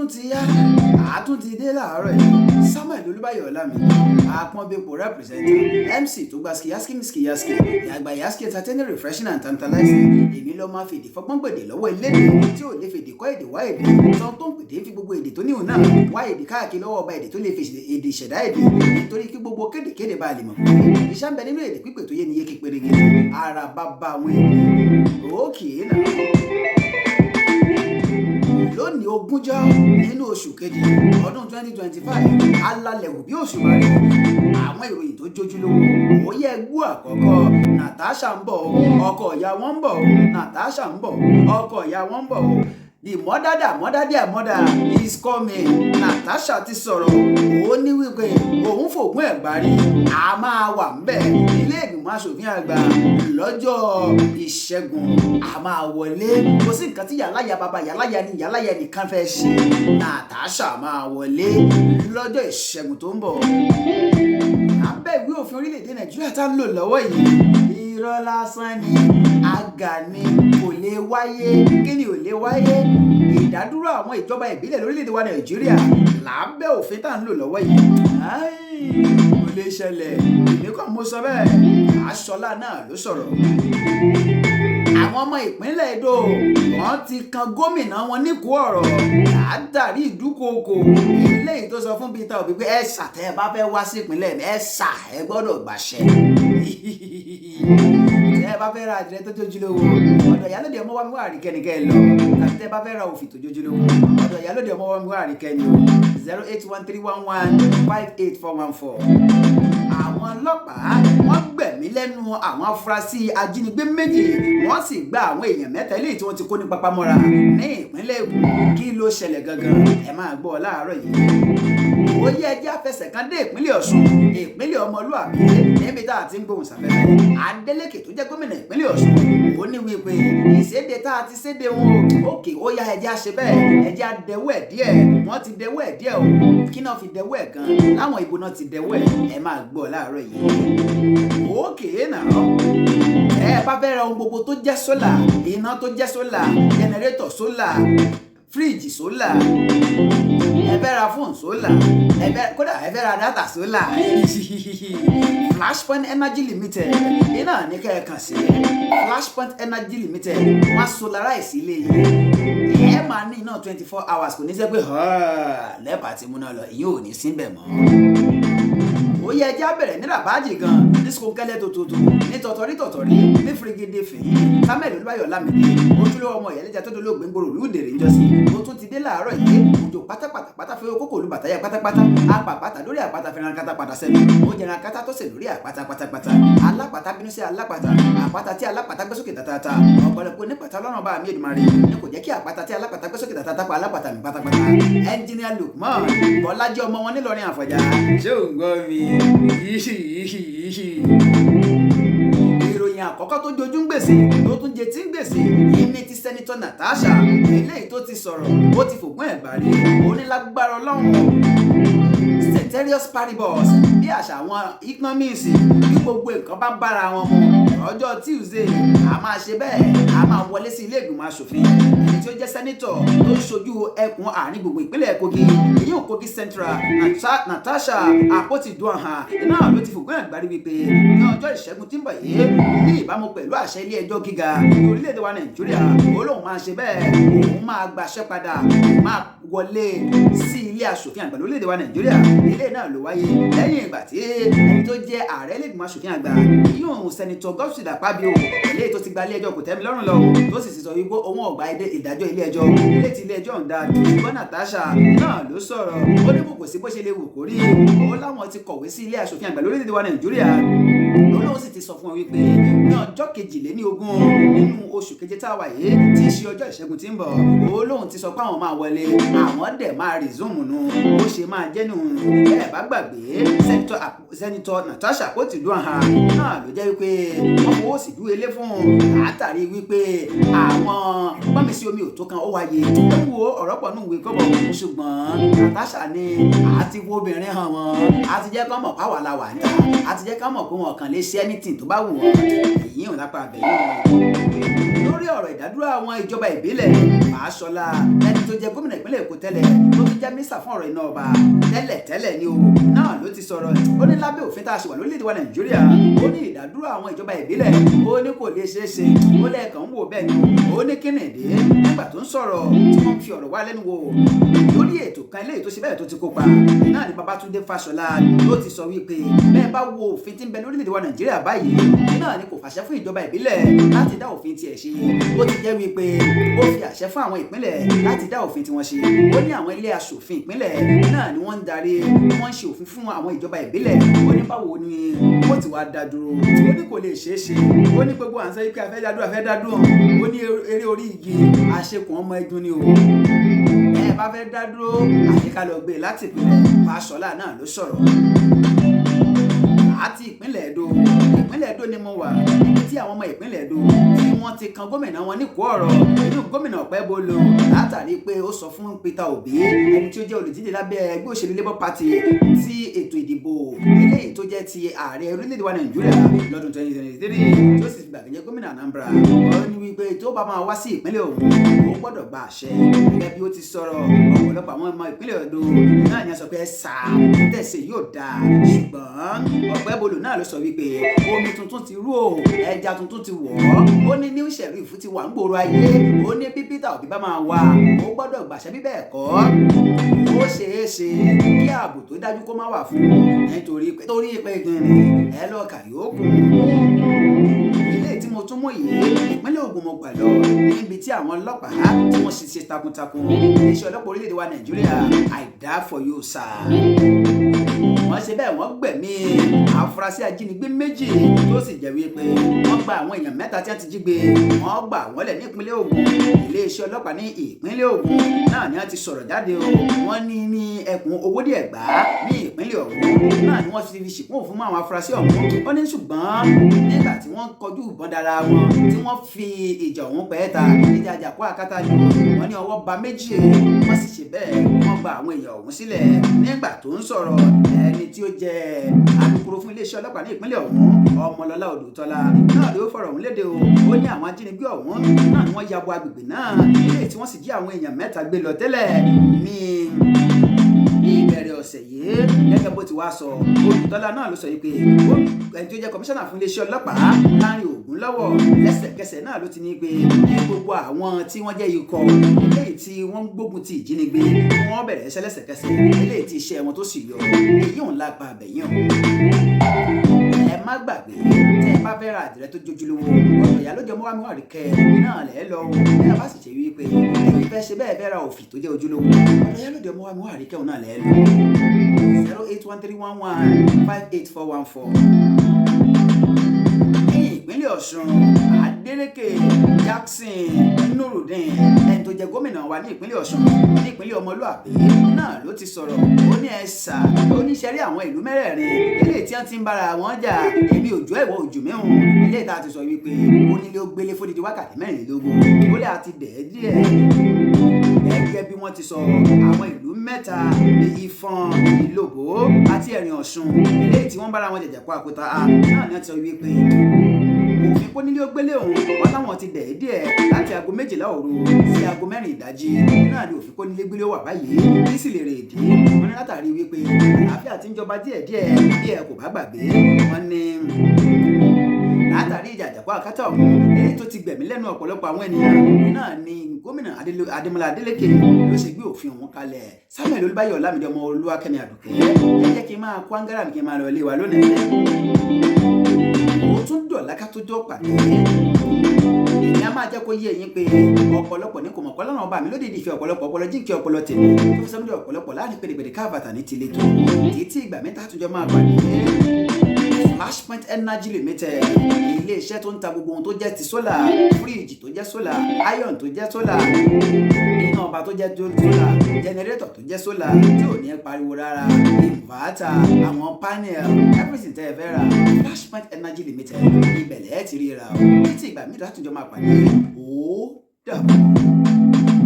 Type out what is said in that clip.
Tún ti yá, àtún ti dé láàárọ̀ yìí. Samuel Olúbáyọ̀ Ọlámídé Àpọ́nbẹ́pọ̀ representative, MC tó gba skiyaski skiyaski ìyàgbà yaski, entertaining, refreshing and tantalizing. Èmi ló máa fèdè fọgbọ́n gbèdè lọ́wọ́ elédè tí ò lè fèdè kọ́ èdè wá èdè sọ, tó ń pèdè fi gbogbo èdè tó níhùn náà wá èdè káàkiri lọ́wọ́ ọba èdè tó lè fi èdè ìṣẹ̀dá èdè, nítorí kí gbogbo kédèkéde bá lè mọ̀ pé iṣẹ́ ń bẹ nínú èdè pípè tó yé ni yéké pérégede ara bàbá àwọn èdè òkè náà. Lónìí, 20 nínú oṣù kejì ọdún 2025, alálẹ̀ wò bí òṣùmàrè, àwọn ìròyìn tó jójúlówó òye ẹgbú. Àkọ́kọ́, Natasha ń bọ̀, ọkọ ìyá wọn ń bọ̀. Natasha ń bọ̀, ọkọ ìyá wọn ń bọ̀. The mother that mother their mother is coming. Natasha ti sọ̀rọ̀, ó ní wípé òun fògùn ẹ̀ gbárí, a máa wà ńbẹ̀ ilé ìgbìmọ̀ asòfin àgbà lọ́jọ́ Ìṣẹ́gun, a máa wọlé. Kò sí nǹkan tí yàláyà bàbá yàláyà ni yàláyà nìkan fẹ́ ṣe. Natasha máa wọlé lọ́jọ́ Ìṣẹ́gun tó ń bọ̀. Abẹ́ ìwé òfin orílẹ̀-èdè Nàìjíríà tá ń lò lọ́wọ́ yìí, irọ́ lásán ni, àgà ni, kò lè wáyé. Kí ni ò lè wáyé? Ìdádúró àwọn ìjọba ìbílẹ̀ lórílẹ̀-èdè wa Nàìjíríà lábẹ́ òfin tá à ń lò lọ́wọ́ yìí kò lè ṣẹlẹ̀. Èmi kàn mo sọ bẹ́ẹ̀, Aṣọlá náà ló sọ̀rọ̀. Àwọn ọmọ ìpínlẹ̀ Edo, wọ́n ti kan gómìnà wọn níkù ọ̀rọ̀ látàrí ìdúkookò eléyìí tó sọ fún Peter Obi pé ẹ ṣà, tẹ́ ẹ bá fẹ́ wá sí ìpínlẹ̀, ẹ ṣà, ẹ gbọ́dọ̀ gbàṣẹ. Tẹ́ ẹ bá fẹ́ ra àdìrẹ tó jójúlówó, ọ̀dọ̀ Ìyálóde ọmọ wa mi wà àríkẹ́ni kẹ́ ẹ lọ, tàbí tẹ́ ẹ bá fẹ́ ra òfì tó jójúlówó, ọ̀dọ̀ Ìyálóde ọmọ wa mi wà àríkẹ́ni o. 08131158414. Àwọn ọlọ́pàá, wọ́n gbẹ̀mí lẹ́nu àwọn afurasí ajínigbé 2, wọ́n sì gba àwọn èèyàn 3 eléyìí tí wọ́n ti kó ní papamọ́ra ní ìpínlẹ̀ Èkó. Kí ló ṣẹlẹ̀ gangan? Ẹ máa gbọ́ láàárọ̀ yìí. Ó yẹ ẹjẹ́ àfẹsẹ̀ kan dé ìpínlẹ̀ Ọ̀ṣun, ìpínlẹ̀ ọmọlúàbí, níbi tá a ti ń gbóhùn sáfẹ́fẹ́. Adeleke tó jẹ́ gómìnà ìpínlẹ̀ Ọ̀ṣun, ó ní wípé ìséde tá a ti séde wọn o, òkè ó yá, ẹjẹ́ àṣẹ bẹ́ẹ̀, ẹjẹ́ àdẹwọ́ ẹ̀ díẹ̀. Wọ́n ti dẹwọ́ ẹ̀ díẹ̀ o. Kí náà fi dẹwọ́ ẹ̀ gan? Láwọn ìbò náà ti dẹwọ́ ẹ̀, ẹ máa gbọ́ láàárọ̀ yìí. Òkè náà, ẹ bá fẹ́ ra ohun gbogbo tó jẹ́ solar, iná tó jẹ́ solar, generator solar, fridge solar, ẹ fẹ́ ra fóònù solar, ẹ fẹ́ kódà ẹ fẹ́ ra data solar, Flashpoint Energy Limited iná ní kẹ́ ẹ kàn sí. Flashpoint Energy Limited, wọ́n á solarize ilé yìí, ẹ máa ní iná 24 hours. Kò ní sẹ́ pé lẹ́pàá ti múná lọ, ìyẹn ò ní síbẹ̀ mọ́. Ó yẹ ẹjẹ́ bẹ̀rẹ̀ ní ràbájì gan, ní skunkẹ́lẹ́ tòótòtò, ní tọ̀tọ̀rí tọ̀tọ̀rí, ní firigide fìyín. Samuel Olúbáyọ̀ Lámìdé, ojúlówó ọmọ ìyálẹ́jà tó dolóògbé ń gbòòrò lùdèrè ńjọ́sí, ó tún ti dé láàárọ̀ yìí. Òjò pátápátá pátá fi kókò olú bàtáyà pátápátá, apàpátá lórí àpáta, fẹ́ràn kátà padà sẹ́nu, ó jẹran kátà tó sè lórí àpáta pátápátá. Alápàtà bínú sí alápàtà, àpáta tí alápàtà gbé sókè tàtàtà. Ọ̀pọ̀lọpọ̀ onípàtà ọlọ́run bá mi Èdùmàrè ní kò jẹ́ kí àpáta tí alápàtà gbé sókè tàtàtà pa alápàtà mi pátápátá. Ẹnjìnìà Lukman Bọ́lájí, ọmọ wọn nílọrin Àfọ̀njá, ṣé ò ń gbọ́ mi? Ìròyìn àkọ́kọ́ tó jojú ń gbèsè, tó tún jẹ tí ń gbèsè yìí ní ti Senator Natasha eléyìí tó ti sọ̀rọ̀, ó ti fògùn ẹ̀ gbàrí onílágbára ọlọ́run. Ceteris paribus, bí àṣà àwọn economics, bí gbogbo nǹkan bá bára wọn mu, ọjọ́ Tuesday a máa ṣe bẹ́ẹ̀, a máa wọlé sí ilé ìgbìmọ̀ asòfin. Ẹni tí ó jẹ́ senator tó ń ṣojú ẹkùn àárín gbùngbùn ìpínlẹ̀ Kogi, èyí ò Kogi Central, Natasha Akpoti-Uduaghan náà ló ti fògbọ́n àgbárí wípé ní ọjọ́ Ìṣẹ́gun tí ń bọ̀ yìí, ní ìbámu pẹ̀lú àṣẹ ilé ẹjọ́ gíga orílẹ̀-èdè wa Nàìjíríà, ó lóun máa ṣe bẹ́ẹ̀, òun máa gbaṣẹ́ padà, òun máa wọlé sí ilé asòfin àgbà lórílẹ̀-èdè wa Nàìjíríà. Ilé náà ló wáyé lẹ́yìn ìgbà tí ẹni tó jẹ́ ààrẹ ilé ìgbìmọ̀ asòfin àgbà, ìyún Senator Godswill Akpabio, eléyìí tó ti gba ilé ẹjọ́ kò tẹ́mi lọ́rùn lọ, tó sì sọ wípé òun ò gba ìdájọ́ ilé ẹjọ́ ilé tí ilé ẹjọ́ ń dá. Ṣùgbọ́n Natasha náà ló sọ̀rọ̀, ó ní kò sí bó ṣe lè wù kó rí, ó láwọn ti kọ̀wé sí ilé asòfin àgbà lórílẹ̀-èdè wa Nàìjíríà, olóhùn sì ti sọ fún wọn wípé ní ọjọ́ 22 nínú oṣù keje tá a wà yìí, tí í ṣe ọjọ́ Ìṣẹ́gun tí ń bọ̀, olóhùn ti sọ pé àwọn máa wọlé, àwọn dẹ̀ máa resume nù, ó ṣe máa jẹ́ nù. Ẹ bá gbàgbé, Senator Natasha Akpoti-Uduaghan náà ló jẹ́ wípé wọ́n fowó sí dúró ilé fún un látàrí wípé àwọn gbọ́nmisí omi ò tó kan ó wáyé. Ẹ wo ọ̀rọ̀ pọ̀ nù ìwé kọ́bọ̀, ṣùgbọ́n Natasha ní àti wo obìnrin hàn wọ́n, àti jẹ́ kán mọ̀ páwà la wà níta, àti jẹ́ kán mọ̀ pé wọn kàn lè ṣe anything tó bá wù wọ́n. Èyí ò lápá abẹ́yìn lórí. Lórí ọ̀rọ̀ ìdádúró àwọn ìjọba ìbílẹ̀, Fáṣọlá, ẹni tó jẹ́ gómìnà ìpínlẹ̀ Èkó tẹ́lẹ̀, tó tún jẹ́ mínísítà fún ọ̀rọ̀ iná ọba tẹ́lẹ̀ tẹ́lẹ̀ ni o, náà ló ti sọ̀rọ̀. Ó ní lábẹ́ òfin tá a ṣe wà lórílẹ̀‐èdè wa Nàìjíríà, ó ní ìdádúró àwọn ìjọba ìbílẹ̀, ó ní kò lè ṣeé ṣe. Ó lẹ́ẹ̀kan ń wò bẹ́ẹ̀ ni. Ó ní kínìdí nígbà tó ń sọ̀rọ̀ tí wọ́n fi ọ̀rọ̀ wá lẹ́nu wò lórí ètò kan eléyìí tó ṣe bẹ́ẹ̀ tó ti kópa náà ni Babátúndé Fáṣọlá ló ti sọ wípé bẹ́ẹ̀ bá wo òfin tí ń bẹ lórílẹ̀‐èdè wa Nàìjíríà báyìí, náà ni kò fàṣẹ fún ìjọba ìbílẹ̀ láti dá òfin tiẹ̀ ṣe. Ó ti jẹ́ wípé ó fi àṣẹ fún àwọn ìpínlẹ̀ láti dá òfin tiwọn ṣe. Ó ní àwọn ilé aṣòfin ìpínlẹ̀ náà ni wọ́n ń darí, wọ́n ń ṣe òfin fún àwọn ìjọba ìbílẹ̀. Ó ní báwo ni ó ti wá dá dúró? Ó ní kò lè ṣeé ṣe. Ó ní gbogbo à ń sọ pé a fẹ́ dá dúró, a fẹ́ dá dúró, ó ní eré orí igi àṣekùn ọmọ ẹdun ni o. Ẹ bá fẹ́ dá dúró, àfi ká lọ gbé láti ìpínlẹ̀. Fáṣọlá náà ló sọ̀rọ̀. Àti ìpínlẹ̀ Ẹdó, ìpínlẹ̀ Ẹdó ni mo wà, níbi tí àwọn ọmọ ìpínlẹ̀ Ẹdó tí wọ́n ti kan gómìnà wọn ní kó ọ̀rọ̀ inú gómìnà Ọ̀pẹ́bọlò látàrí pé ó sọ fún Peter Obi, ẹni tí ó jẹ́ olùdíje lábẹ́ ẹgbẹ́ òṣèlú Labour Party tí ètò ìdìbò eléyìí tó jẹ́ ti ààrẹ orílẹ̀-èdè wa Nàìjíríà lọ́dún 2023, tí ó sì gbàgbé jẹ́ gómìnà Anambra. Ó ní wípé tó bá máa wá sí ìpínlẹ̀ òun, ó gbọ́dọ̀ gba àṣẹ. Gẹ́gẹ́ bí ó ti sọ̀rọ̀, ọ̀pọ̀lọpọ̀ àwọn ọmọ ìpínlẹ̀ Ẹdó náà ni a sọ pé ẹ̀sà tẹ̀sẹ̀ yóò dáa, ṣùgbọ́n Ọ̀pẹ́bọlò náà ló sọ wípé omi tuntun ti rú o, ẹja tuntun ti wọ̀ ọ́. Ó ní new sheriff ti wà ń gbòòrò ayé. Ó ní bí Peter Obi bá máa wá, ó gbọ́dọ̀ gbàṣẹ, bí bẹ́ẹ̀ kọ́, ó ṣeé ṣe kí ààbò tó dájú kó má wà fún un, nítorí torí pé gìnrìn ẹ lọ kà yókù. Ilé tí mo tún mú yìí, ìpínlẹ̀ Ògùn mo gbà lọ, níbi tí àwọn ọlọ́pàá tí wọ́n sì ṣe takuntakun. Iléeṣẹ́ ọlọ́pàá orílẹ̀-èdè wa Nàìjíríà, I die for you, sir. Wọ́n ṣe bẹ́ẹ̀, wọ́n gbẹ̀mí àfúrásì ajínigbé 2, tó sì jẹ́ wípé wọ́n gba àwọn èèyàn 3 tí wọ́n ti jí gbé, wọ́n gbà wọ́n lẹ̀ nípínlẹ̀ Ògùn. Iléeṣẹ́ ọlọ́pàá ní ìpínlẹ̀ Ògùn náà ni wọ́n ti sọ̀rọ̀ jáde o. Wọ́n ní ní ẹkùn Owódì Ẹ̀gbá ní ìpínlẹ̀ ọ̀hún náà ni wọ́n ti fi ṣìkún òfin mọ́ àwọn afurasí ọ̀hún. Wọ́n ní ṣùgbọ́n nígbà tí wọ́n kọjú ìbọn dára wọn, tí wọ́n fi ìjà ọ̀hún pẹ́ ta ìjà àjàkú àkátá ni, wọ́n ní ọwọ́ ba 2, wọ́n sì ṣe bẹ́ẹ̀, wọ́n gba àwọn èèyàn ọ̀hún sílẹ̀. Nígbà tó ń sọ̀rọ̀, ẹni tí ó jẹ́ alukoro fún iléeṣẹ́ ọlọ́pàá ní ìpínlẹ̀ ọ̀hún, Ọmọlọ́lá Odùtọ́lá náà ló fọ̀rọ̀ ọ̀hún léde o. Ó ní àwọn ajínigbé ọ̀hún náà ni wọ́n ya bo agbègbè náà, eléyìí tí wọ́n sì jí àwọn èèyàn 3 gbé lọ tẹ́lẹ̀ ní ìbẹ̀rẹ̀ ọ̀sẹ̀ yìí. Gẹ́gẹ́ bó ti wá sọ, Olùtọ́lá náà ló sọ yìí pé ẹni tó jẹ́ kọmíṣánná fún iléeṣẹ́ ọlọ́pàá Láàrin Ògúnlọ́wọ̀ lẹ́sẹ̀kẹsẹ̀ náà ló ti ní pé kí gbogbo àwọn tí wọ́n jẹ́ ikọ̀ eléyìí tí wọ́n ń gbógun ti ìjínigbé, wọ́n bẹ̀rẹ̀ iṣẹ́ lẹ́sẹ̀kẹsẹ̀, eléyìí tí iṣẹ́ wọn tó sì yọ èyí òun lápá àbẹ̀yàn. Ẹ má gbàgbé, tẹ́ ẹ bá fẹ́ ra àdìrẹ tó jójúlówó, ọ̀dọ̀ ìyá lójó mọ́wá mi wà rí kẹ́ náà lẹ́ lọ o. Ẹ bá sì ṣe wípé ẹ̀yin fẹ́ ṣe bẹ́ẹ̀ fẹ́ ra òfì tó jẹ́ ojúlówó, ọ̀dọ̀ ìyá lójó mọ́wá mi wà rí kẹ́ náà lẹ́ lọ. 08131158414. Ní ìpínlẹ̀ Ọ̀ṣun, Adeleke Jackson Nurudeen, ẹni tó jẹ́ gómìnà wa ní ìpínlẹ̀ Ọ̀ṣun, ní ìpínlẹ̀ ọmọlúàbí náà ló ti sọ̀rọ̀. Ó ní ẹ̀sà oníṣẹ́rí àwọn ìlú mẹ́rẹ̀ẹ̀rin eléyìí tí wọ́n ti ń bára wọn jà, èmi òjò ẹ̀wọ̀ òjò mẹ́hùn, eléyìí tá a ti sọ wípé onílé ó gbélé fódìdí wákàtí 24, ó lè àti dẹ̀ díẹ̀. Gẹ́gẹ́ bí wọ́n ti sọ, àwọn ìlú 3, Ìfọ̀n, Ìlobò àti Ẹ̀rìn Ọ̀ṣun, eléyìí tí wọ́n bára wọn jẹ̀jẹ̀ kó àkúta náà ni wọ́n ti sọ wípé òfin kónílé ó gbélé òun, wọn láwọn ti dẹ̀ díẹ̀ láti aago 12 òru sí aago 4 ìdájí náà ni òfin kónílé gbélé wà báyìí. Kí sì lè rè dí? Wọn ní látàrí wípé àlàáfíà ti ń jọba díẹ̀díẹ̀. Bí ẹ kò bá gbàgbé, wọn ní látàrí ìjà àjàkú àkátà ọ̀hún èyí tó ti gbẹ̀mí lẹ́nu ọ̀pọ̀lọpọ̀ àwọn ènìyàn náà ni gómìnà Adémọ́lá Adélékè ló ṣe gbé òfin ọ̀hún kalẹ̀. Samuel Olúbáyọ̀ Ọlámídé ọmọ Olúwakẹ́mi Àdùkẹ́, ẹ jẹ́ kí n máa kó áńgárà mi kí n máa lọ ilé wa lónìí. Ó tún dọ̀lá ká tó jọ pàdé. Èmi a máa jẹ́ kó yé yín pé ọ̀pọ̀lọpọ̀ ní kò mọ̀ pọ́lọ́run ọba mi lódìdí ìfẹ́ ọ̀pọ̀lọpọ̀ ọpọlọ jíǹkí ọpọlọ tèmi tó fi sọmọdé ọ̀pọ̀lọpọ̀ láàrin pèrèpèrè káàbàtà ní tilé tó títí ìgbà mẹ́ta àtúnjọ máa pàdé. Flashpoint Energy Limited, ilé iṣẹ́ tó ń ta gbogbo ohun tó jẹ́ ti solar, fíríìjì tó jẹ́ solar, iron tó jẹ́ solar, iná ọba tó jẹ́ solar, generator tó jẹ́ solar tí ò ní pariwo rárá, inverter, àwọn panel, everything tẹ́ ẹ fẹ́ rà, Flashpoint Energy Limited, ibẹ̀ lẹ́ẹ̀ ti ríra o. Títí ìgbà mìíràn àtúnjọ máa pàdé, ó dàbọ̀.